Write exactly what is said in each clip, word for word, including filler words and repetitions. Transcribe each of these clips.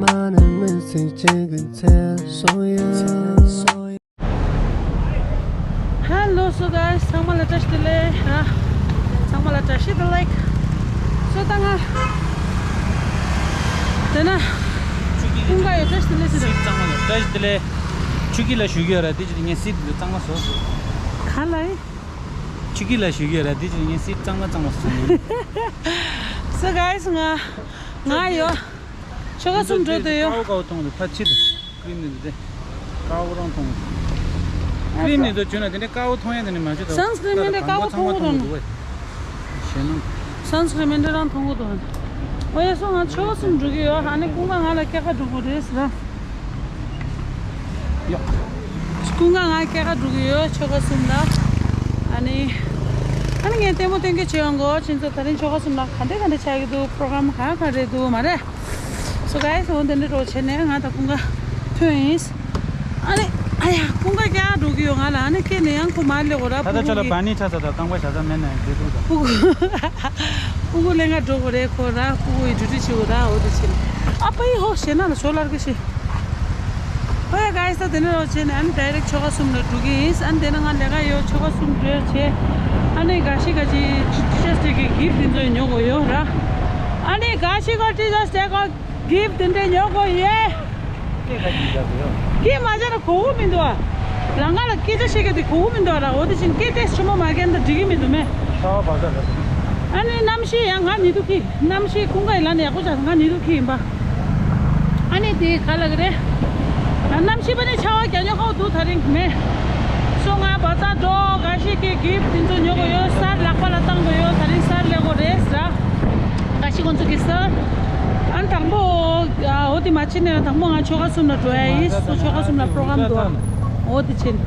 Hello, so guys, ཚང་མ་ལ་བཀྲ་ཤིས་བདེ་ལེགས། ཚང་མ་ལ་བཀྲ་ཤིས་བདེ་ལེགས། སོ་ད་ང་དེ་ན་ཀུན་དགའ་ཡོད། བཀྲ་ཤིས་བདེ་ལེགས་ཟེར། ཚང་མ་ལ་བཀྲ་ཤིས་བདེ་ལེགས། ཆུ་སྐྱིད་ལ་ཞུ་གི་ཡོད་ར། དེ་ཅི་ངས་སིབ་འདི་གཙང་མ་བཟོ། ག་ལ་ཡི། ཆུ་སྐྱིད་ལ་ཞུ་གི་ཡོད་ར། དེ་ཅི་ངས་སིབ་གཙང་མ་གཙང་མ་བཟོ། So guys, ང་ང་ཡོད། ཆོལ་ཁ་གསུམ་འགྲོ་དུ་ཡོད། དཀར་པོ་དཀར་པོ་མཐོང་དུ་ཕ་ཕྱི་དུ། ཀྲིམ་ནི་དེ་དཀར་པོ་རང་མཐོང་དུ། ཀྲིམ་ནི་དུ་བྱུང་ན་དེ་འདྲའི་དཀར་པོ་མཐོང་ཡ་དེ་ནི་མ་བྱུང་དུ། སན་སི་ཀྲིམ་མིན་དེ་དཀར་པོ་མཐོང་གི་འདུག་ནི། ཞེ་ནང་། སན་སི་ཀྲིམ་མིན་དེ་རང་མཐོང་གི་འདུག་ནི། ཨོ་ཡ་སོ་ང་ཆོལ་ཁ་གསུམ་འགྲོ་གི་ཡོད། ཨ་ནི་ཀུན་དགའ་ང་ལ་སྐྱེལ་ག་འགྲོ་དགོས་རེད་ཟེར། ཡོ། ཀུན་དགའ་ང་སྐྱེལ་ག་འགྲོ་གི་ཡོད། ཆོལ་ཁ་གསུམ་ལ། ཨ་ནི། ཨ་ནི་ངས་ལྟད་མོ་སྟོན་གི་བྱེད་ཡོང་གོ་ཁྱེད་ཚོ། ད་རིང་ཆོལ་ཁ་གསུམ་ལ་ག་འདྲ་ག་འདྲ་ཆགས་ཀྱི་འདུག་པྲོ་གྲམ་ག་ག་རེད་འདུག་མ་རེད། So guys, འོ་འདི་འདྲ་རོ་བྱས་ནས་ང་དང་ཀུན་དགའ་ཐོན་ཡིན། ཨ་ནི་ཨ་ཡ་ཀུན་དགའ་རྒྱག་འགྲོ་གི་ཡོད། ང་ལ་ཨ་ནི་སྐྱེལ་ནས་ཡང་ཁོ་མ་སླེབས་གོ་ར། ད་ལྟ་ཕྲུ་ཆ་ལ་གུ་གི་བ་ནི་ཁྲ་ས་དང་རྐང་པ་བྱ་ས་མེད་ན་ཡང་དེ་འདུག་ད། ཕྲུ་གུ་ཕྲུ་གུ་ལེན་ག་འགྲོ་གོ་རེད་ཁོ་ར། ཕྲུ་གུ་ཡི་ཌིའུ་ཊི་བྱེད་གོ་ར། འོ་དེ་བྱས་ནས་ཨ་ཕ་ཡི་ཧོ་ཞེ་ན་ལ་ཞོ་ལར་གི་ཤི། ཨོ་ཡ་གྷའི་སི། ད་དེ་ནས་རོགས་བྱས་ནས་ཨ་ནི་ཌའི་རེག་ཊི་ཆོལ་ཁ་གསུམ་ལ་འགྲོ་གི་ཡིན། ཨ་ནི་དེ་ནས་ང་ལས་ཀ་ཡོད། ཆོལ་ཁ་གསུམ་འགྲོ་བྱས། ཨ་ནི་ག་ཤི་ག་ཅི་ཊི་ཆར་སི་ཌེ་གི་གིབ་དེ་ཚོ་ཉོ་དགོས་ཡོད་ར། ཨ་ནི་ག་ཤི་ག་ཊི་ཆར་སི་ཌེ་གི་གིབ་དེ་འདྲ་ཉོ་དགོས་ཡོད། སྐད་ག་ཅི་བྱ་དགོས་ཡོད། སྐད་མ་བྱས་ན་གོ་གི་མི་འདུག་ཨ། ལམ་ཁ་ལ་སྐད་ཆ་བཤད་མཁན་དེ་གོ་གི་མི་འདུག་ཨ་ར། འོ་དེ་བཞིན་སྐད་ཏོག་ཙམ་ཆེན་པོ་མ་བརྒྱབ་ན་འགྲིག་གི་མི་འདུག་མེ། ཤ་བ་བ་ཟ་ལ། ཨ་ནི་གནམ་གཤིས་ཡང་ང་ཉི་དུ་ཁི། གནམ་གཤིས་ཀུན་དགའ་ཡི་ལ་ནི་ཡག་པོ་ཆགས། ང་ཉི་དུ་ཁི་ཡིན་པ། ཨ་ནི་དེ་ག་ལ་གི་རེད། ང་གནམ་གཤིས་པ་ནི་ཆར་པ་རྒྱག་ཉོ་ཁག་འདུག་ད་རིང་མེ། སོ་ང་བ་ཙ་འགྲོ་ག་ཤི་གི་གིབ་དེ་ཚོ་ཉོ་དགོས་ཡོད། གསར་ལག་པ་ལ་བཏང་དགོས་ཡོད། ད་རིང་གསར་ལས་དགོས་རེད་ཟ། ག་ཤི་ཁོང་ཚོ་གི་གསར། ཨ་ནི་དང་པོ་ཨ་འོ་དེ་མ་ཕྱིན་ནས་དང་པོ་ང་ཆོལ་ཁ་གསུམ་ལ་འགྲོ་ཡ་ཡིན། སོ་ཆོལ་ཁ་གསུམ་ལ་པྲོ་གྲམ་འདུག་ཨ། འོ་དེ་ཕྱིན།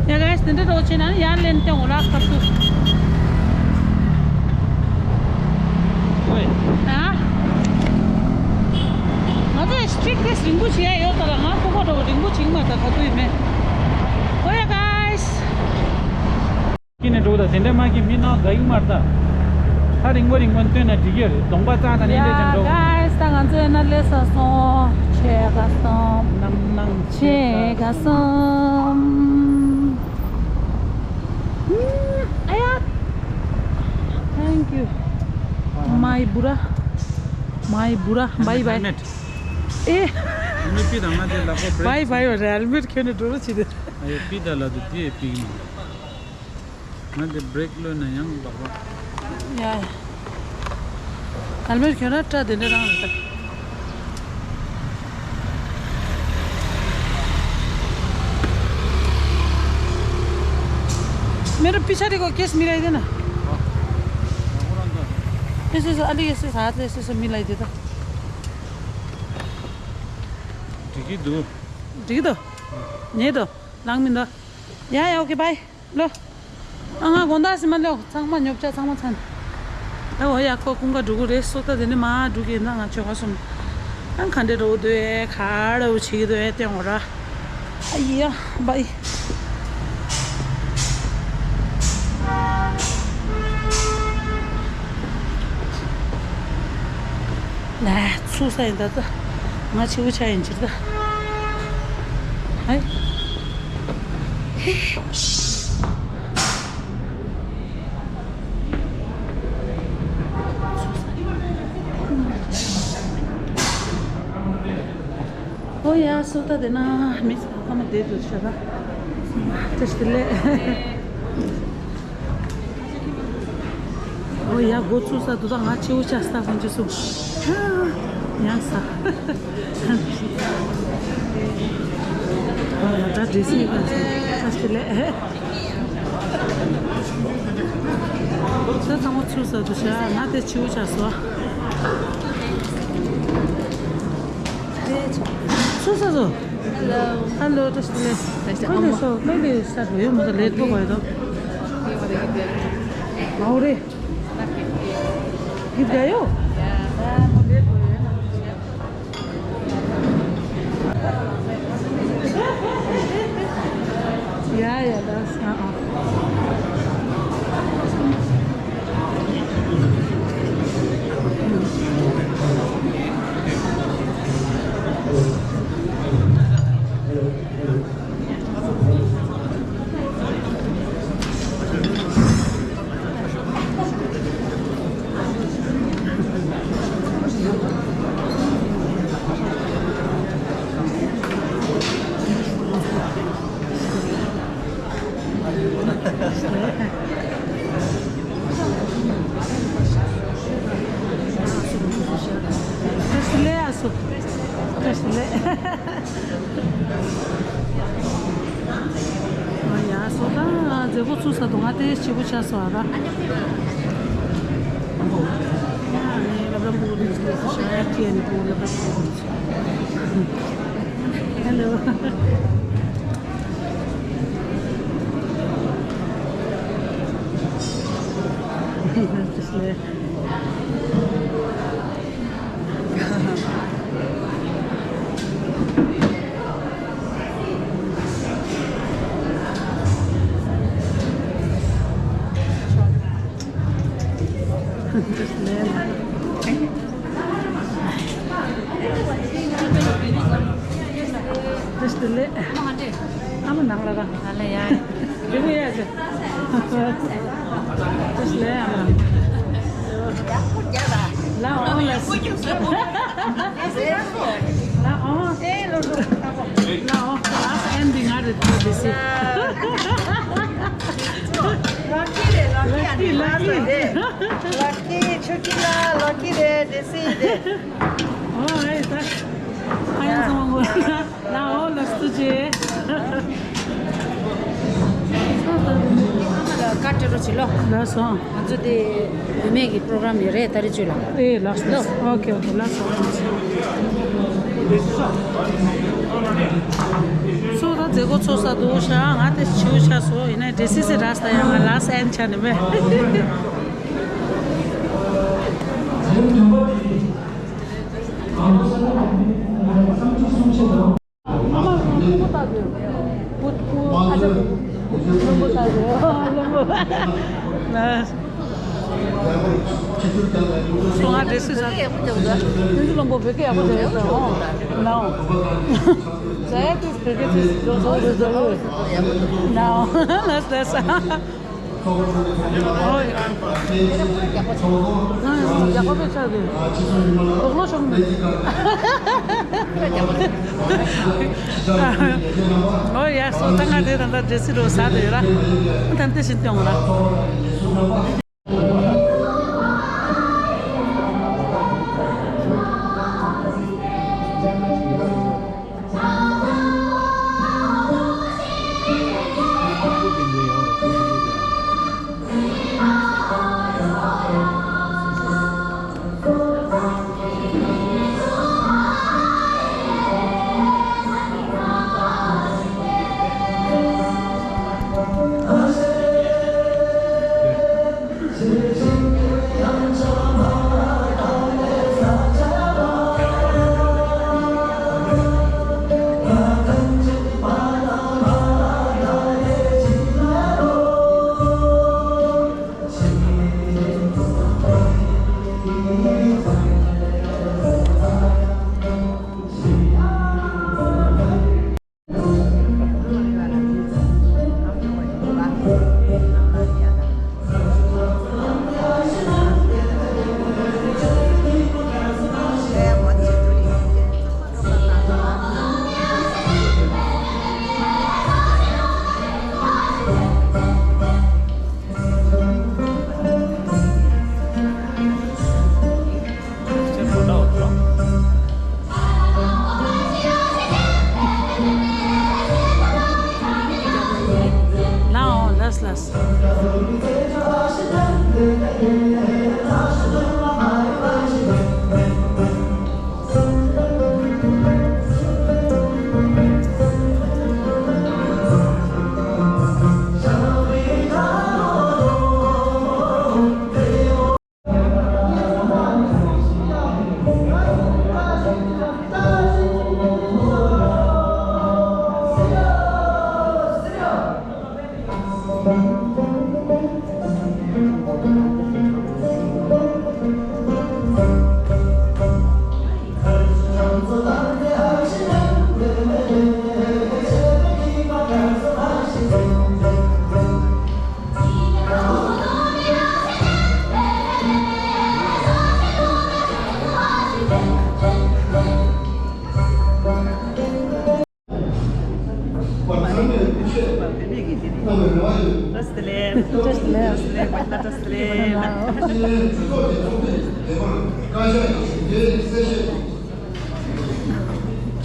ཡ་ག་ཤི་དེ་འདྲ་འགྲོ་ཕྱིན་ཨ་ནི་ཡར་ལེན་ཏེ་འོ་ལ་ཁ་ཐུག་ཨ། ང་ཚོས་སི་ཊི་རིག་ཊེ་སི་ཊི་རིང་པོ་བྱེད་ཡ་ཡོད་ད་ལ། ང་ཁོ་ཁོ་འགྲོ་རིང་པོ་བྱེད་མ་ད་ག་དུས་ཡིན་མེད། འོ་ཡ་གྷའི་སི། ཀི་ནས་འགྲོ་ད་དེ་འདྲ་མ་གི་མི་ནང་དགའ་ཡུ་མར་ད། ད་རིང་པོ་རིང་པོ་སྟོན་ན་འགྲིག་ཡོད་རེད། གདོང་པ་རྩ་དང་ནི་འདྲ་ཅན་འགྲོ། ཡ་གྷའི་སི། ད་ང་ཚོ་ཡིན་ན་ལས་ས་སོང་། ཆེ་ག་སོང་། ནང་ནང་ཆེ་ག་སོང་། ཨ་ཡ། Thank you. My bura. My bura. Bye bye. ཨེ། མི་པི་དང་ང་དེ་ལག་པ་བྷེ་རེག་བྷའི་བྷའི་བ་རེད། ཧེལ་མེཊ་གྱོན་ནས་འགྲོ་རོགས་བྱེད་དེ། ཨ་ཡ་པི་ད་ལ་དུ་དེ་པི་མ། ང་དེ་བྷེ་རེག་ལོས་ན་ཡང་ལག་པ། ཡ་ཡ། ཧེལ་མེཊ་གྱོན་ན་སྐྲ་དེ་འདྲ་རང་རེད་ད། मेरा पीछे देखो, केस मिलाई देना। यसो, यसो, अलिक यसो हातले यसो, यसो मिलाइदियो त। ठिकै दु। ठिकै दु? ཉེ་དུ། ལང་མི་འདུག་ཡ་ཡ། ཨོ་ཁེ། བྷའི། ལོ། ཨ་ང་དགོང་དག་སི་མ་ལོ། ཚང་མ་ཉོབ་ཆ་ཚང་མ་ཚན། ད་འོ་ཡ་ཁོ་ཀུན་དགའ་འགྲོ་གི་རེད། སོ་ད་དེ་ནི་མ་འགྲོ་གི་ན་ང་ཆོལ་ཁ་གསུམ། ཨ་ག་འདྲ་འགྲོ་འདུག་ཨེ། ག་རེ་བྱེད་ཀྱི་འདུག་ཨེ། བསྟན་འོ་ར། ཨ་ཡ། བྷའི། ལ་ཚུགས་ས་ཡིན་ད་ད། ང་ཆེ་བོ་ཆ་ཡིན་ཕྱིར་ད། ཧའི། ཨོ་ཡ། སོ་ད་དེ་ན་མི་ཚང་མ་བསྡད་འདུག་ཤག་ད། བཀྲ་ཤིས་བདེ་ལེགས། ཨོ་ཡ། འགོ་ཚུགས་ས་འདུག་ད། ང་ཆེ་བོ་ཆགས་ས་ཁོང་ཚོ་སུ། ཡང་ས། ཨོ་ཡ། ད་འདྲེ་སྲིན་ག་ཚོད་བཀྲ་ཤིས་བདེ་ལེགས། ད་ཚང་མ་ཚུགས་ས་འདུག་ཤག་ང་དེ་ཆེ་བོ་ཆགས་སོ། ཚུགས་ས་སོ། Hello. Hello, just a minute. Where they so, where they start? You must let go by the. Maure. Give gayo? Yeah, yeah, that's uh-uh. ལགས། ཨ་ཡ་སོ་ད་མཛད་སྒོ་ཚུགས་ས་དུ་ང་དེ་སྐྱིད་པོ་ཆགས་སོང་ཨ་ད། ཨ་ནི་སློབ་གྲྭ་ཕྲུ་གུ་དེ་ཚོ་ཤ་ཡ་ཁྱེད་ནི་ཕྲུ་གུ་སློབ་གྲྭ་ཕྲུ་གུ་དེ་ཚོ། Hello. Just ལས། ཨ་མ་ནང་ལ་ར། ང་ལ་ཡ། རི་མོ་ཡ་ཅེ། ཏུས་ལེ་ཨ་མ། ལ་ཨོ་ལ་སི། ལ་ཨོ། ལ་ཨོ། ལ་ཨོ་ཨན་འདི་ང་རེད་དུ་དེ་སི། ལ་ཀི་རེད། ལ་ཀི་ཨ་ནི་ལ་ཀི་རེད། ལ་ཀི་ཆུ་ཀི་ལ་ལ་ཀི་རེད་དེ་སི་རེད། ཨོ་ཨེ་ད། ཨ་ཡང་ཚང་མ་ངོ་། ལ་ཨོ་ལ་སི་ཏུ་ཅེ། ཀ་ཏྲེ་རོ་ཆེ་ལོ། ལགས་སོ། ང་ཚོ་དེ་བུད་མེད་ཀྱི་པྲོ་གྲམ་ཡོད་རེད་ད་རེས་ཅུ་ལ། ཨེ་ལགས་སོ། ལོ། ཨོ་ཁེ་ཨོ་ཁེ་ལགས་སོ། སོ་ད་མཛད་སྒོ་ཚོགས་ས་འདུག་ཤག་ང་དེ་བྱིའུ་ཆགས་སོ་ཡིན་ན་འདྲེ་སི་སི་ར་ས་ཡང་ང་ལ་སན་ཆ་ནི་མེད། སོང་ང་འདྲེ་སི་ས། ཁྱེད་ཚོ་བློན་པོ་བོད་སྐད་ཡག་པོ་བྱས་ཡོད་ཟེར་འོང་། ལའོ། ཟ་ཡ་དུས་བོད་སྐད་དུས་ཇོ་ཇོ་ཇོ་ཇོ། ལའོ། ལ་ས་ས། ཨོ་ཡ། ཡག་པོ་དཔེ་ཆགས་འདུག་རོགས་ལོ་ཤོག་མེད། ཨོ་ཡ་སོ་ད་ང་དེ་ད་ལྟ་འདྲེ་སི་རོ་ཟ་དེ་ཡོད་ར། ད་དེ་བཞིན་སྟོན་ར། ལའོ་ལགས་ལགས།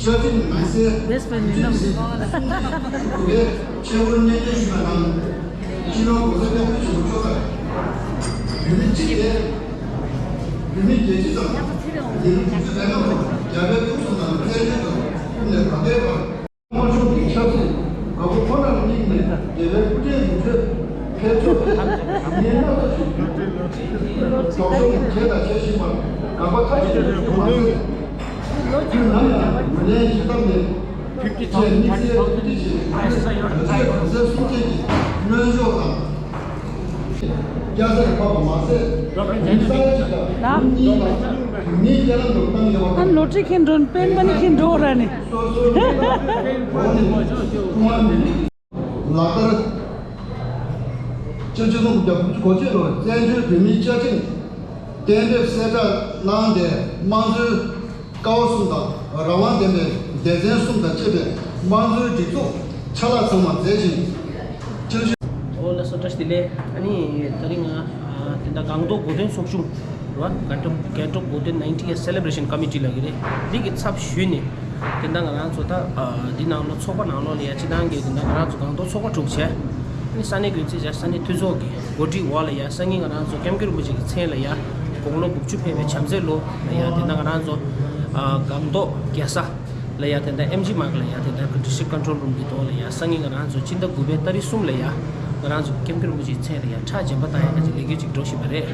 ཆ་འཕྲིན་མ་ཟད། བེས་པའི་མི་རྣམས་ཀྱི་དབང་ལ། ཆེས་མཐོའི་གནས་སྟངས་ཤིག་ནང་། སྤྱི་ནོར་གོང་ས་སྐྱབས་མགོན་ཆེན་པོ་མཆོག་དང་། བོད་མི་སྤྱི་སྒེར། བོད་མི་རྒྱལ་སྤྱི་དང་། ཡིན་ལུགས་ཀྱི་རྒྱལ་ཁབ་རྒྱ་བལ་འབྲུག་གསུམ་དང་བཙན་བྱོལ་དུ་ཀུན་ནས་བར་བརྒལ་བར། དམངས་ཆོས་ཀྱི་ཆབ་སྲིད་འགག་སྒོ་ཁོ་ནར་དམིགས་ནས་རྒྱལ་བའི་སྐུ་ཕྲེང་དུ་བགྲོད་ཕེབས་ཕྱོགས་ཐད་ཉེན་སྣ་ཚོགས་ཤིག་ལྡོག་ཕྱོགས་ཀྱི་བྱས་དང་བྱེད་བཞིན་པར་དགག་པ་མཐའ་གཅིག་ཏུ་ཞུ་བ་མ་ཟད། དུས་ནམ་ཡང་ངོས་ལེན་བྱེད་ཐབས་མེད། ཅེས་དམིགས་བསལ་ཐུགས་རྗེ་ཆེ། བོད་རྒྱལ་གོང་གསལ་གསུམ་བཅས་ཀྱི་སྨོན་འཇོག་དང་། སྐྱ་སེར་འཕགས་པ་མ་ཟད། མི་ས་ཡ་གཅིག་དང་ལགས། གཉིས་དང་མིའི་སྐྱེ་ལམ་དུ་བཏང་ཡོད་པ་ཨ་ནི་ལོ་ཊི་མཁན་འགྲོ་ནི་པེན་པ་ནི་མཁན་འགྲོ་ར་ནི། སོ་སོའི་ལག་བསྟར། སྤྱི་ལོ་ཆིག་སྟོང་དགུ་བརྒྱ་དགུ་བཅུ་གོ་གཅིག་ལོར་བཙན་བྱོལ་བོད་མིའི་བཅའ་ཁྲིམས་གཏན་འབེབས་གསལ་བསྒྲགས་གནང་སྟེ། དམངས་གཙོའི་ཀ་བ་གསུམ་དང་རང་དབང་ལྡན་པའི་སྡེ་ཚན་གསུམ་དང་བཅས་པའི་དམངས་གཙོའི་སྒྲིག་འཛུགས་ཆ་ལག་ཚང་མ་མཛད་ཅིང་། ཅང་ཞུ། ཨོ་ལགས་སོ། བཀྲ་ཤིས་བདེ་ལེགས། ཨ་ནི་དེ་རིང་ང་དེ་འདྲ་སྒང་ཏོག་གོ་སྟོན་ཚོགས་ཆུང་རེད་བ། སྒང་ཏོག་སྒང་ཏོག་གོ་སྟོན་ནའིན་ཊི་ཡིར་སེ་ལེ་བྷ་རེ་ཤན་ཀོ་མི་ཊི་ལབ་ཀྱི་རེད། འདི་གི་ཚབ་ཞུས་ནས་དེ་འདྲ་ང་རང་ཚོ་ད་འདི་ནང་ལོགས་ཚོགས་པ་ནང་ལོགས་ལ་ཡ་སྤྱི་བཏང་གི་དེ་འདྲ་ང་རང་ཚོ་སྒང་ཏོག་ཚོགས་པ་དྲུག་བྱས། ཨ་ནི་ས་གནས་དགོན་རྩིས་བྱས། ས་གནས་འཐུས་ཚོགས་ཀྱི་གོ་སྒྲིག་འོག་ལ་ཡ་སང་ཉིན་ང་རང་ཚོ་སྐྱབས་མགོན་རིན་པོ་ཆེ་གི་མཚན་ལ་ཡ་དགུང་ལོ་དགུ་བཅུ་ཕེབས་པའི་བྱམས་བརྩེའི་ལོ་ལ་ཡ་དེ་འདྲ་ང་རང་ཚོ་སྒང་ཏོག་རྒྱལ་ས་ལ་ཡ་དེ་འདྲ་ཨེམ་ཇི་མག་ལ་ཡ་དེ་འདྲ་ཌི་སི་ཊྲིག་ཊི་ཀོན་ཊྲོལ་རུམ་གྱི་ཐོག་ལ་ཡ་སང་ཉིན་ང་རང་ཚོ་སྤྱི་ཟླ་དགུ་པའི་ཏ་རིག་གསུམ་ལ་ཡ་ང་རང་ཚོ་སྐྱབས་མགོན་རིན་པོ་ཆེའི་མཚན་ལ་ཡ་ཁྲག་རྗེན་པ་བཏང་ཡ་ག་ཅིག་ལས་འགུལ་ཅིག་འགྲོ་བཞིན་པ་རེད།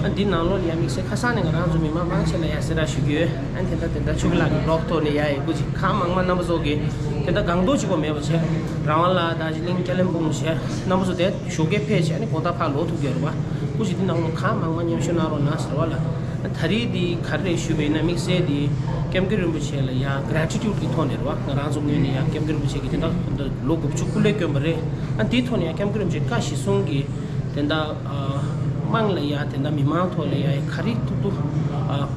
ཨ་འདི་ནང་ལོགས་ལ་ཡ་དམིགས་བསལ་ཁ་སང་ནས་ང་རང་ཚོ་མི་མང་མང་ཆེ་ལ་ཡ་གསལ་བསྒྲགས་ཞུ་གི་ཡོད། ཨ་དེ་འདྲ་དེ་འདྲ་ཆོས་སྐྱིད་ལགས་ཀྱི་བི་ལོག་ཐོག་ནས་ཡ་ཡི་སྐུ་མཁྱེན། གང་མང་མང་རྣམ་པ་ཚོ་གིས་དེ་འདྲ་སྒང་ཏོག་གཅིག་པོ་མེད་པ་བྱས། རང་དབང་ལ་དར་ཇི་ལིང་ཀ་ལིམ་པོང་བྱས། རྣམ་པ་ཚོ་དེ་ཞོགས་ཀས་ཕེབས་བྱས་ཨ་ནི་དགོང་དག་ཕར་ལོག་ཐུབ་ཀྱི་ཡོད་རེད་བ། སྐུ་མཁྱེན་འདི་ནང་ལོགས་གང་མང་མང་མཉམ་ཞུགས་གནང་རོགས་གནང་ཟེར་བ་ལ། ད་རེས་འདི་ག་རེ་རེད་ཞུས་པ་ཡིན་ན་དམིགས་བསལ་འདི་སྐྱབས་མགོན་རིན་པོ་ཆེ་ལ་ཡ་གྷ་རེ་ཊི་ཊུཌ་ཀྱི་ཐོག་ནས་རེད་བ། ང་རང་ཚོ་ངོས་ནས་ཡ་སྐྱབས་མགོན་རིན་པོ་ཆེ་གིས་དེ་འདྲ་ལོ་དགུ་བཅུ་སྐུ་ལས་བསྐྱོན་པ་རེད། ཨ་འདིའི་ཐོག་ནས་ཡ་སྐྱབས་མགོན་རིན་པོ་ཆེ་བཀའ་གཞི་བཟུང་གིས་དེ་འདྲ་དམངས་ལ་ཡ་དེ་འདྲ་མི་མང་ཐོག་ལ་ཡ་ག་རེ་ཐུབ་ཐུབ་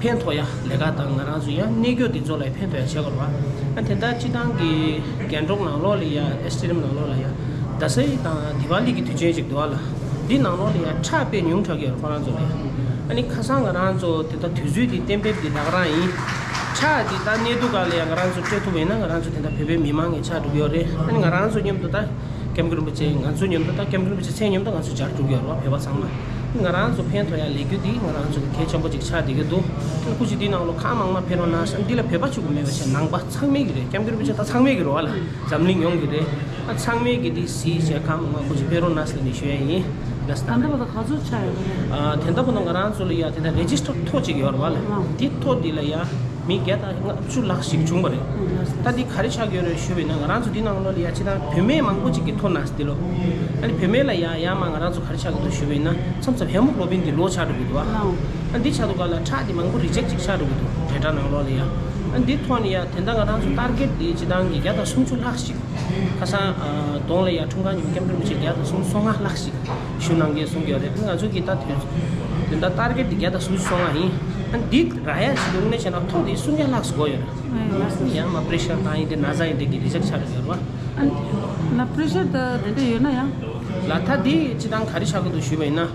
ཕན་ཐོགས་ཡ་ལས་ཀ་དང་། ང་རང་ཚོ་ཡ་གནས་སྐྱོང་འདི་ཚོ་ལ་ཡ་ཕན་ཐོགས་ཡ་བྱེད་དགོས་རེད་བ། ཨ་དེ་འདྲ་སྤྱི་བཏང་གི་རྒྱན་དྲུག་ནང་ལོགས་ལ་ཡ་ཨེ་སི་ཊི་ཌི་ཨེམ་ནང་ལོགས་ལ་ཡ་རྡ་སའི་དང་དི་ཝ་ལི་གི་དུས་ཆེན་ཅིག་འདུག་བ་ལ། འདི་ནང་ལོགས་ལ་ཡ་ཁྲག་དཔེ་ཉུང་དྲགས་ཀྱི་ཡོད་རེད་ཁོ་རང་ཚོ་ལ་ཡ། ཨ་ནི་ཁ་སང་ང་རང་ཚོ་དེ་ལྟར་དུས་ཚོད་འདི་གཏན་འབེབས་འདི་ད་ག་རང་ཡིན། ཁྲག་འདི་ད་གནས་ཚུལ་སྒང་ལ་ཡ་ང་རང་ཚོ་སྤྲད་ཐུབ་པ་ཡིན་ན་ང་རང་ཚོ་དེ་འདྲ་བོད་པའི་མི་མང་གི་ཆགས་འགྲོ་གི་ཡོད་རེད། ཨ་ནི་ང་རང་ཚོ་མཉམ་དུ་ད་སྐྱབས་མགོན་རིན་པོ་ཆེ་ང་ཚོ་མཉམ་དུ་ད་སྐྱབས་མགོན་རིན་པོ་ཆེ་མཚན་མཉམ་དུ་ང་ཚོ་སྦྱར་འགྲོ་གི་ཡོད་རེད་བ། བོད་པ་ཚང་མ་ང་རང་ཚོ་ཕན་ཐོགས་ཡ་ལས་འགུལ་འདི་ང་རང་ཚོ་གི་གལ་ཆེན་པོ་ཅིག་ཆགས་བསྡད་ཀྱི་འདུག་ཨ་ནི་སྐུ་མཁྱེན་འདི་ནང་ལོགས་གང་མང་མང་ཕེབས་རོགས་གནང་ཟེར། འདི་ལ་བོད་པ་གཅིག་པུ་མེད་པ་བྱས་ནང་པ་ཚང་མས་ཀྱི་རེད། སྐྱབས་མགོན་རིན་པོ་ཆེ་ད་ཚང་མས་ཀྱི་རེད་བ་ལ། འཛམ་གླིང་ཡོངས་ཀྱི་རེད། ཨ་ཚང་མས་ཀྱི་འདི་གཟིགས་བྱས་གང་མང་མང་སྐུ་མཁྱེན་ཕེབས་རོགས་གནང་ཟེར་ནས་ཞུ་ཡ་ཡིན། ལགས་སོ། ད་ལྟ་བར་དུ་ག་ཚོད་ཆགས་ཡོད་རེད། ཨ་དེ་འདྲ་བོ་ན་ང་རང་ཚོ་ལ་ཡ་དེ་འདྲ་རེ་ཇི་སི་ཊར་ཐོ་གཅིག་ཡོད་རེད་བ་ལ། ཨ་འདི་ཐོ་འདི་ལ་ཡ་མི་བརྒྱ་དང་ལྔ་བཅུ་ལྷག་ཞིག་བྱུང་བ་རེད། ཨ་ལགས་སོ། ད་འདི་ག་རེ་ཆགས་ཀྱི་ཡོད་རེད་ཞུས་པ་ཡིན་ན། ང་རང་ཚོ་འདི་ནང་ལོགས་ལ་ཡ་སྤྱིར་བཏང་བུད་མེད་མང་པོ་ཅིག་གིས་ཐོ་ནས་འདི་ལོ། ཨ་ནི་བུད་མེད་ལ་ཡ་ཡ་མ་ང་རང་ཚོ་ག་རེ་ཆགས་ཀྱི་འདུག་ཞུས་པ་ཡིན་ན། མཚམས་མཚམས་ཧེ་མོ་གློ་བིན་འདི་ལོ་ཆགས་འགྲོ་གི་འདུག་བ། ལགས། ཨ་འདི་ཆགས་འདུག་ག་ལ། ཁྲག་འདི་མང་པོ་རི་ཇེག་ཅིག་ཆགས་འགྲོ་གི་འདུག་ཌེ་ཊ་ནང་ལོགས་ལ་ཡ། ཨ་འདི་ཐོག་ནས་ཡ་དེ་འདྲ་ང་རང་ཚོ་ཊར་གེཊ་འདི་སྤྱིར་བཏང་གི་བརྒྱ་དང་སུམ་ཅུ་ལྷག་ཞིག་ཁ་སང་ཨ་གདོང་ལ་ཡ་འཁྲུངས་སྐར་ཉིན་མོ་སྐྱབས་མགོན་རིན་པོ་ཆེ་བརྒྱ་དང་སུམ་ཅུ་སོ་ལྔ་ལྷག་ཞིག་ཞུ་གནང་མཁན་གསུང་གི་ཡོད་རེད། ང་ཚོ་གི་ད་དུས་དེ་འདྲ་ཊར་གེཊ་འདི་བརྒྱ་དང་སུམ་ཅུ་སོ་ལྔ་ཡིན། ཨ་འདི་རག་ཡ་ཞིག་དངོས་གནས་བྱས་ན་ཐོ་འདི་སུམ་བརྒྱ་ལྷག་ཙམ་དགོས་ཡོད་རེད། ཨེ་ལགས་སོ། ཡང་མ་པི་རེ་ཤར་བཏང་ཡིན་དེ་ན་ཚ་ཡིན་དེ་གི་རི་ཇེག་ཆགས་ཡོད་རེད་བ། ཨ་ན་པི་རེ་ཤར་ད་དེ་འདྲ་ཡོད་ན་ཡང་། ལགས། ད་འདི་སྤྱིར་བཏང་ག་རེ་ཆགས་ཀྱི་འདུག་ཞུས་པ་ཡིན་ན།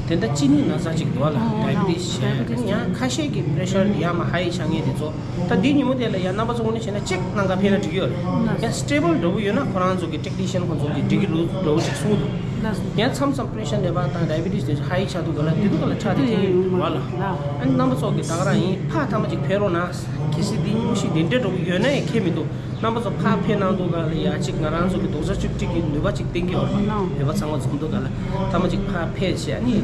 དེ་འདྲ་གཅིན་སྙི་ན་ཚ་ཅིག་འདུག་བ་ལ། ཨོ་ཌའི་བི་ཊི་སི་བྱས། ཌའི་བི་ཊི་སི་ཡང་ཁ་ཤས་ཀྱི་པི་རེ་ཤར་ཡང་མ་ཧའི་ཆགས་མཁན་དེ་ཚོ། ད་འདི་ཉིན་མོ་དེ་ལ་ཡང་རྣམ་པ་ཚོ་དངོས་གནས་བྱས་ན་ཅེག་གནང་ག་ཕེབས་ན་འགྲིག་གི་ཡོད་རེད། ཡང་སི་ཊེ་བལ་འདྲ་བོ་ཡོད་ན་ཁོ་རང་ཚོ་གི་ཊེག་ནི་ཤན་ཁོ་ཚོ་གི་འགྲིག་གི་འདུག་འདྲ་བོ་ཅིག་གསུངས་འདུག་ཡང་མཚམས་མཚམས་པི་རེ་ཤར་ནད་པ་དང་ཌའི་བི་ཊི་སི་དེ་ཚོ་ཧའི་ཆགས་འདུག་ག་ལ། དེ་འདུག་ག་ལ། ཁྲག་དེ་འཐེན་གྱི་འདུག་བ་ལ། ཨ་ནི་རྣམ་པ་ཚོ་གི་ད་ག་རང་ཡིན་ཕར་ཐ་མ་ཅིག་ཕེབས་རོགས་གནང་། གལ་སྲིད་འདི་སྙུང་གཞི་འདི་འདྲ་འདྲ་བོ་ཡོད་ན་ཡང་ཁྱད་མི་འདུག་རྣམ་པ་ཚོ་ཕར་ཕེབས་གནང་འདུག་ག་ལ། ཡ་གཅིག་ང་རང་ཚོ་གི་རྡོག་རྩ་གཅིག་སྒྲིལ་གྱི་ནུས་པ་གཅིག་བསྟན་གྱི་ཡོད་རེད། བོད་པ་ཚང་མ་འཛོམས་འདུག་ག་ལ། ཐ་མ་གཅིག་ཕར་ཕེབས་བྱས་ཨ་ནི་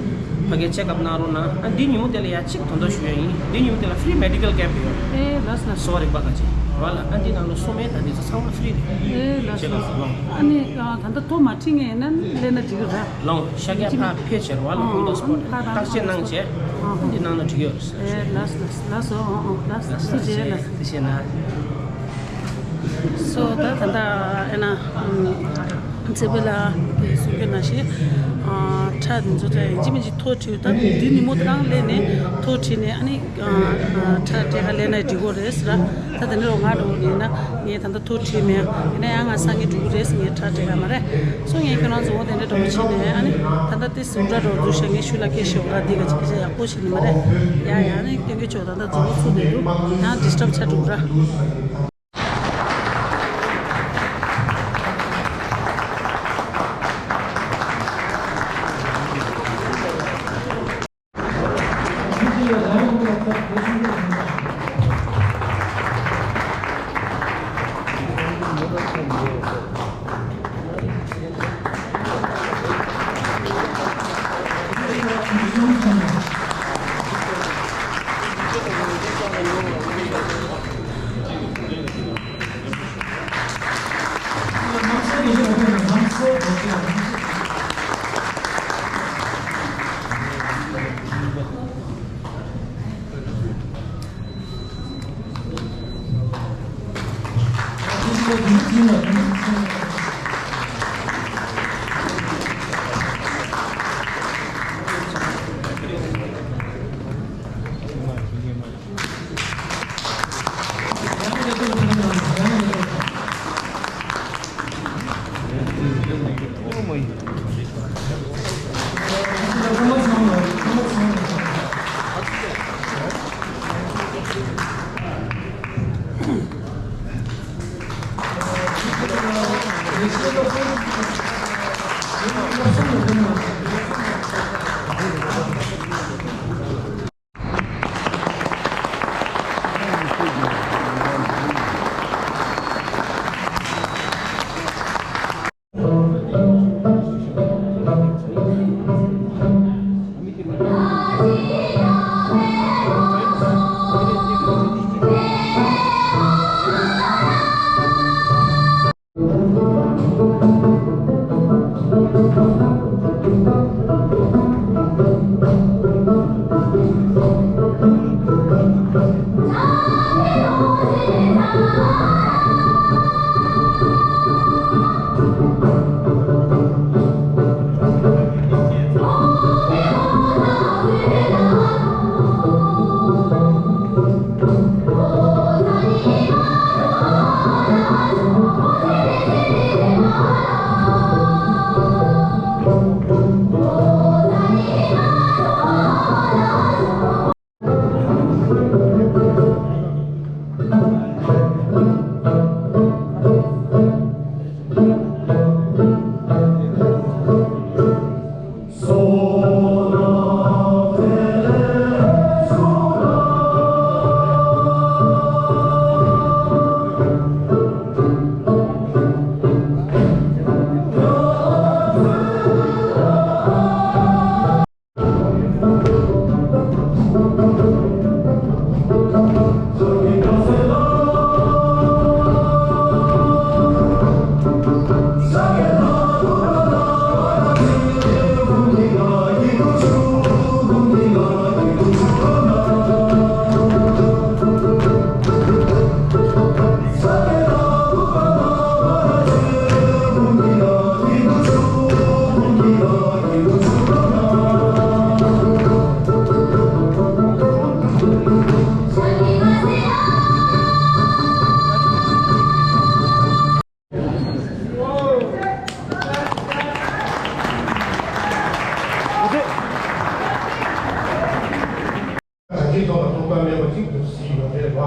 ཕ་གིར་ཅེག་ཨབ་གནང་རོགས་གནང་། ཨ་འདི་ཉིན་མོ་དེ་ལ་ཡ་གཅིག་དོན་དག་ཞུ་ཡ་ཡིན། འདི་ཉིན་མོ་དེ་ལ་ཕི་རི་མེ་ཌི་ཀལ་ཀེམ་ཡོད་རེད། ཨེ་ལགས་སོ་ལགས་སོ། གསོ་བ་རིག་པ་ག་ཅིག་རེད་བ་ལ། ཨ་འདི་ནང་ལ་གསོ་སྨན་དང་འདི་ཚོ་ཚང་མ་ཕི་རི་རེད། ཨེ་ལགས་སོ་ལགས་སོ། ཅེག་ཨབ་ལོང་། ཨ་ནི་ད་ལྟ་ཐོ་མ་ཁྲིད་མཁན་ཡིན་ན་སླེབས་ན་འགྲིག་གི་རེད། ལགས་སོ། ཤར་རྒྱག་ཕར་ཕེབས་བྱས་རེད་བ་ལ། ཨོ་ཁོང་ཚོ་སི་པོ་ཊི་ཕར་བཏང་བརྟག་དཔྱད་གནང་བྱས། ཨོ་འདི་གནང་ན་འགྲིག་ཡོད་རེད། ཨེ་ལགས་སོ་ལགས་སོ། ལགས་སོ། ཨོ་ཨོ་ལགས་སོ། ལགས་སོ། ཐུགས་རྗེ་ཆེ། ལགས་སོ། ཐུགས་རྗེ་གནང་། སོ་ད་ད་ལྟ་ཨེ་ན་ཚེ་འཕེལ་ལགས་ཀྱིས་གསུང་གི་ནང་བཞིན་ཁྲག་འདི་ཚོ་ད་ཡིན་གཅིག་མིན་གཅིག་ཐོ་བྲིས། ད་འདི་ཉིན་མོ་དེ་རང་སླེབས་ནས་ཐོ་བྲིས་ནས་ཨ་ནི་ཁྲག་སྤྲད་ག་སླེབས་ན་འགྲིག་གོ་རེད་ཟེར། ད་དེ་འདྲ་ང་འགྲོ་ཡིན་ན་ངས་ད་ལྟ་ཐོ་བྲིས་མེད། ཡིན་ན་ཡང་ང་སང་ཉིན་འགྲོ་གི་རེད་ཟེར། ངས་ཁྲག་སྤྲད་ག་མ་རེད། སོ་ངས་ཁྱོད་རང་ཚོ་འོ་དེ་འདྲ་འདྲ་བོ་བྱས་ནས་ཨ་ནི་ད་ལྟ་དེ་ཟུར་འདྲ་འགྲོ་འདུག་ཤག་ངས་ཤུལ་ལ་སྐད་ཤོད་ག་འདི་ག་ཅིག་སྐད་ཆ་ཡག་པོ་བྱས་ནས་མ་རེད། ཡ་ཡ་ཨ་ནི་སྐྱོན་གི་ཆོག་ད་ལྟ་རྫོགས་ཚུགས་བསྡད་འདུག་ཡང་ཌི་སི་ཊབ་ཆགས་འགྲོ་གི་ར། དྲ་རྒྱའི་ཐོག་ལ་ཐོག་མཐའ་མེད་པ་ཅིག་འདུག་སྲིད་ཡོད་རེད་བ།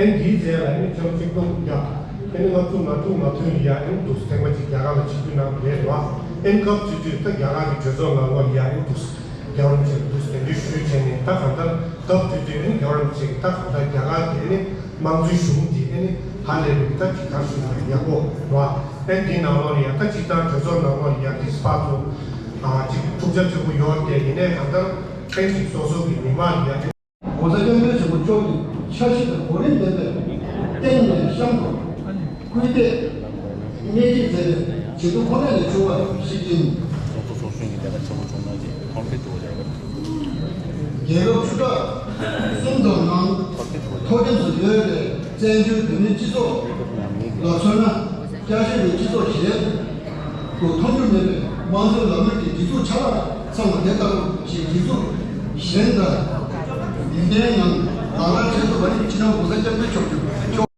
ཨེ་འདིའི་རྗེས་ལ་ཨེ་ནི་ཆབ་གཅིག་ཏུ་རྒྱ། ཨེ་ནི་ལྔ་བཅུ་ང་དྲུག་ང་བདུན་ལ་ཡ་ཨེ་ནི་འདུག་ཐེངས་མ་གཅིག་རྒྱ་གར་ལ་ཆིབས་བསྒྱུར་གནང་གི་རེད་བ། ཨེ་ནི་སྐབས་དེ་དུས་ད་རྒྱ་གར་གྱི་གྲོས་ཚོགས་ནང་ལོགས་ལ་ཡ་ཨེ་ནི་འདུག་རྒྱལ་བ་རིན་པོ་ཆེ་འདུག་གདན་འདྲེན་ཞུས་བྱས་ནས། ད་གང་ལྟར་སྐབས་དེ་དུས་ཨེ་ནི་རྒྱལ་བ་རིན་པོ་ཆེ་གིས་ད་གང་ལྟར་རྒྱ་གར་གྱི་ཨེ་ནི་དམངས་གཙོའི་གཞུང་འདི་ཨེ་ནི་ཧ་ལས་པའི་ད་ཅིག་ག་རེ་ཞུ་དགོས་རེད། ཡག་པོ་རེད་བ། ཨེ་ནི་འདིའི་ནང་ལོགས་ལ་ཡ་ད་སྤྱིར་བཏང་གྲོས་ཚོགས་ནང་ལོགས་ལ་ཡ་ཏོག་ཙམ་ཕར་ཚུར་ཨ་ཅིག་འཁྲུག་ཆ་ཆེན་པོ་ཡོད་དེ། ཡིན་ནའི་གང་ལྟར་ཨེ་ནི་ཅིག་སོ་སོ་གི་མི་མང་ལ་ཡ་ཨེ་ནི། ༸གོང་ས་༸སྐྱབས་མགོན་ཆེན་པོ་མཆོག་གི་འཆར་གཞི་དང་གོ་རིམ་ལྡན་པའི་བརྟན་གནས་གཤམ་དུ་སྐུལ་འདེད་སྣེ་ཁྲིད་མཛད་པའི་བྱེད་ཐབས་ཁོ་ན་ལས་བྱུང་བ་ཞིག་ཡིན། རྒྱལ་ཁབ་ཆུ་བྲག་གསུམ་དང་ནང་མཐོ་ཁྱབ་སུ་ཡོད་པའི་བཙན་བྱོལ་བོད་མིའི་སྤྱི་ཚོགས་ལ་མཚོན་ན། བསྐྱར་ཞིབ་པའི་སྤྱི་ཚོགས་གཞན་དུ་མཐོང་རྒྱུ་མེད་པའི་དམངས་གཙོའི་ལམ་ལུགས་ཀྱི་སྒྲིག་འཛུགས་ཆ་ལག་ཚང་བ་དེ་ལྟ་བུ་ཞིག་སྒྲིག་འཛུགས་གཞན་དང་ཡུན་བརྟན་ངང་ལག་བསྟར་བྱེད་ཐུབ་པ་ནི་སྤྱི་ནོར་༸གོང་ས་༸སྐྱབས་མགོན་ཆེན་པོ་མཆོག་གི་མཆོག་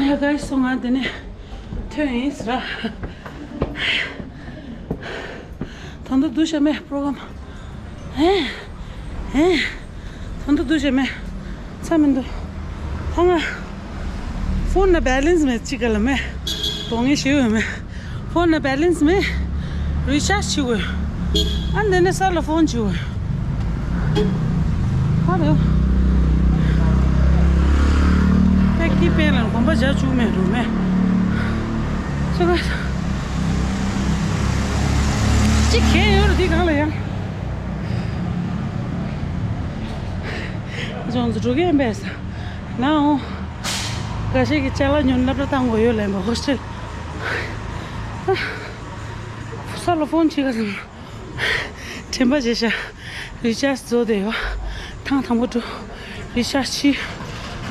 ཡ་ག་སོང་ང་དེ་ནས་ཐོན་ཡིན་ཟེར། ད་འདུག་འདུག་ཤ་མེད་པྲོ་གམ། ཧེ། ཧེ། ད་འདུག་འདུག་ཤ་མེད། ཚ་མི་འདུག་ད་ང་ཕོན་ན་བེ་ལེན་སི་མེད་ཅི་ག་ལ་མེད། དོ་ངེས་ཞེ་ཡོད་མེད། ཕོན་ན་བེ་ལེན་སི་མེད། རི་ཅར་ཇི་བྱེད་དགོས། ཨ་འདི་ནས་སར་ལ་ཕོན་བྱེད་དགོས། ཧ་རེ། ད་ཀི་པེན་ལ་གོམ་པ་རྒྱག་བཅུག་མེད་རུ་མེད། ཚོད་ཀ་ཅི་གས་ཡོད་རུ་འདི་གང་ལ་ཡང་། ལྗོངས་སུ་འགྲོ་གི་ཡིན་པས་ས་ནའོ། འགའ་ཤས་ཀྱི་ཅ་ལག་ཉོ་སློབ་གྲྭ་བཏང་དགོས་ཡོད་ལན་པ་ཧོ་སི་ཊེལ། ས་ལ་ཕོན་བྱེད་ག་སོང་། དྲན་པ་བརྗེད་ཤག་རི་ཅར་ཇི་རྫོགས་བསྡད་ཡོད། ཐེངས་དང་པོ་འགྲོ། རི་ཅར་ཇི་བྱེད།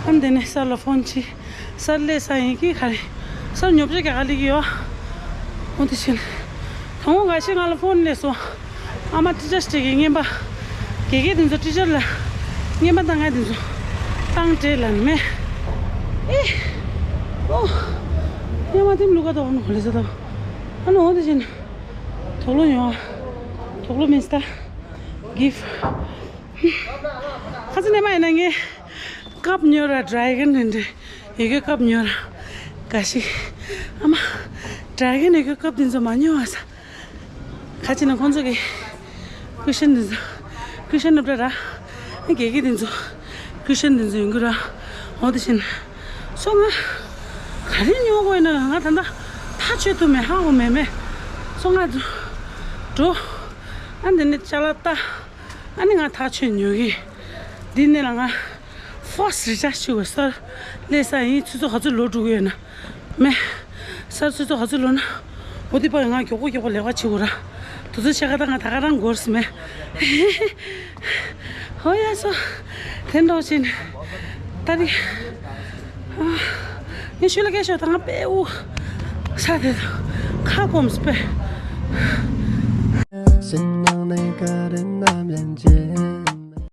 ཨ་འདི་ནས་ས་ལ་ཕོན་བྱེད། སར་སླེབས་ས་ཡིན་གྱི་ག་རེ། སར་ཉོ་ཆ་རྒྱག་ག་སླེབས་ཀྱི་ཡོད། འོ་དེ་བྱས་ནས། དང་པོ་འགའ་ཤས་ང་ལ་ཕོན་སླེབས་སོང་། ཨ་མ་ཊི་ཅར་སི་ཌེ་གི་རྔན་པ། དགེ་རྒན་དེ་ཚོ་ཊི་ཅར་ལ་རྔན་པ་བཏང་མཁན་དེ་ཚོ་བཏང་སྤྲད་ལབ་ནི་མེད། ཨེ། ཨོ། ཡ་མ་ཐིམ་ལུ་ག་དོ་ནོ་ལེ་ས་དོ། ཨ་ནོ་འོ་དེ་བྱས་ནས། དུག་ལོག་ཡོང་ཨ། དུག་ལོག་མིན་སི་ད། གིཕ། ཁ་ཚ་ནས་མ་ཡིན་ན་ངས་ཀབ་ཉོ་ར་ཌ་རེ་གོན་རེ་འདྲ་ཡོད་གི་ཀབ་ཉོ་ར། ག་ཤི། ཨ་མ། ཌ་རེ་གོན་ཡོད་གི་ཀབ་དེ་ཚོ་མ་ཉོ་བ་ས། ཁ་ཅིག་ན་ཁོང་ཚོ་གི་ཀུ་ཤན་དེ་ཚོ། ཀུ་ཤན་སྣབས་ཁྲ་ར། དགེ་རྒན་དེ་ཚོ། ཀུ་ཤན་དེ་ཚོ་ཡོང་གི་ར། འོ་དེ་བཞིན། སོ་ང་། ག་རེ་ཉོ་དགོས་ཡིན་ན་ང་ད་ལྟ་ཐག་ཆོད་ཐུབ་མེད་ཧ་གོ་མེད་མེད། སོ་ང་ཚོ། འགྲོ། ཨ་འདི་ནས་ཅ་ལག་ལྟ། ཨ་ནི་ང་ཐག་ཆོད་ཉོ་གི། འདི་ནས་ལ་ང་ཕར་སི་རི་ཅར་ཇི་བྱེད་དགོས་སར་སླེབས་ས་ཡིན། ཆུ་ཚོད་ག་ཚོད་ལོག་འགྲོ་གི་ཡོད་ན། མེད། སར་ཆུ་ཚོད་ག་ཚོད་ལོག་ན། འོ་དེ་པར་ང་མགྱོགས་པོ་མགྱོགས་པོ་ལས་ཀ་བྱེད་དགོས་ར། དུས་ཚོད་ཕྱེད་ཀ་ད་ང་ད་ག་རང་འགོར་སི་མེད། ཧོ་ཡ་སོ། དེ་འདྲ་བྱས་ནས། ད་རེས། ངས་ཤུལ་ལ་སྐད་ཤོད་ད་ང་དཔེ་དབུགས་ས་དེ་ཁ་སྐོམ་སི་པས།